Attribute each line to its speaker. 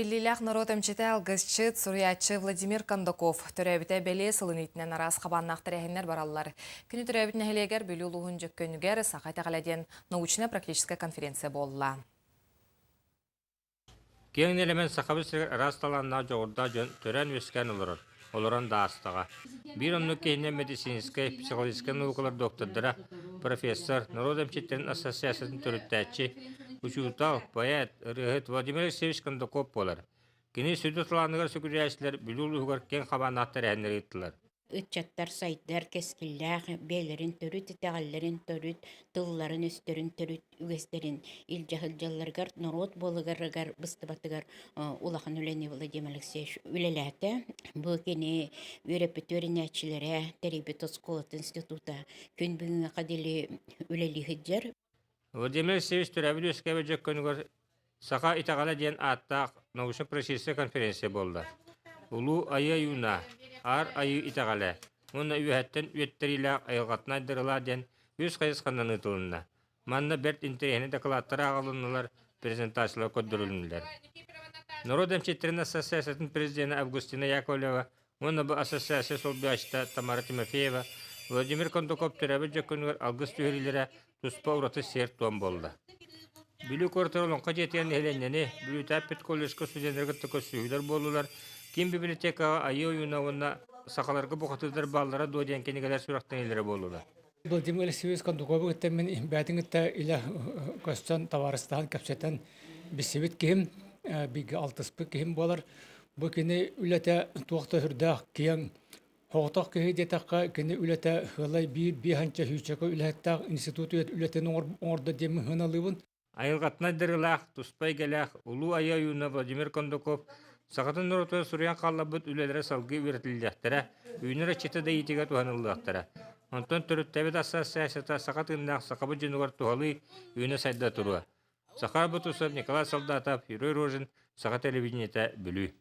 Speaker 1: Биллиилээх норуот эмчитэ, алгысчыт, суруйааччы Владимир Кондаков төрөөбүтэ бэлиэ сылын иитинэн араас хабааннаах тэрээһиннэр бараллар. Кини төрөөбүт нэһилиэгэр Бүлүү улууһун Дьөккөнүгэр Саха итэҕэлэ диэн научнай-практическай конференция буолла.
Speaker 2: Киэҥ нэлэмэн Сахабыт сиригэр араас талааннаах дьоҕурдаах дьон төрөөн-үөскээн олорор, олорон да аастаҕа. Биир оннук киһинэн медицинскэй, психологическай наукалар доктордара, профессор, норуот эмчиттэрин ассоциациятын төрүттээччи, учуутал, поэт, ырыаһыт Владимир Алексеевич Кондаков буолар. Кини сүдү талааныгар сүгүрүйээччилэр Бүлүү улууһугар киэҥ хабааннаах тэрээһиннэри ыыттылар.
Speaker 3: Ыччаттар сайдар кэскиллээх бэйэлэрин төрүт итэҕэллэрин, төрүт тылларын-өстөрүн, төрүт үгэстэрин илдьэ сылдьалларыгар, норуот буоларыгар быстыбатыгар улахан үлэни Владимир Алексеевич үлэлээтэ. Бу кини үөрэппит үөрэнээччилэрэ, тэрийбит оскуолатын института күн бүгүҥҥэ диэри үлэлии сылдьар.
Speaker 2: Владимир Алексеевич төрөөбүт-үөскээбит Дьөккөнүгэр «Саха итэҕэлэ» диэн ааттаах научно-практическай конференция буолла. Улуу Айыы Ойууна, Аар Айыы итэҕэлэ уонна үөһэттэн үөттэриилээх айылҕатын айдарылаа диэн үс хайысханан ыытылынна. Манна бэрт интэриэһинэй дакылааттар ааҕылыннылар, презентациялар көрдөрүлүннүлэр. Норуот эмчиттэрин ассоциациятын президенэ Августина Яковлева уонна бу ассоциация солбуйааччыта Тамара Тимофеева Владимир Кондаков төрөөбүт Дьөккөнүгэр алгыс түһэриилэрэ туспа ураты сиэр-туом буолла. Бүлүү куоратыгар Олоҥхо дьиэтигэр нэһилиэнньэни Бүлүүтээппит колледжка студеннары кытта көрсүһүүлэр буоллулар, киин библиотекаҕа Айыы ойууна уонна Сахаларга бухатыырдар бааллара дуо диэн кинигэлэр сүрэхтэниилэрэ буоллулар.
Speaker 4: Владимир Алексеевич Кондуковы кытта мин бэйэтин кытта илэ көстөн, табаарыстаһан, кэпсэтэн билсибит киһим, бииргэ алтыспыт киһим буолар. Бу кини үлэтэ туох да сүрдээх киэҥ, соҕотох киһи диэтэххэ, кини үлэтэ сыалай биир биэһэнчэ сүүсчэкэ үлэһиттээх институт үлэтин оҥордо диэммин сыаналыыбын.
Speaker 2: Айылҕатынан айдарыылаах, туспа эйгэлээх Улуу Айыы ойууна Владимир Кондаков сахатын норуотугар суруйан хаалларбыт үлэлэрэ салгыы үөрэтиллиэхтэрэ, үүнэр ыччаты да иитиигэ туһаныллыахтара. Онтон төрүттээбит ассоциацията саха тыыннаах сахабыт дьонугар туһалыы, үүнэ-сайда туруо. Саха Бутусов, Николай Солдатов, Юрий Рожин, Саха телевидениетэ, Бүлүү.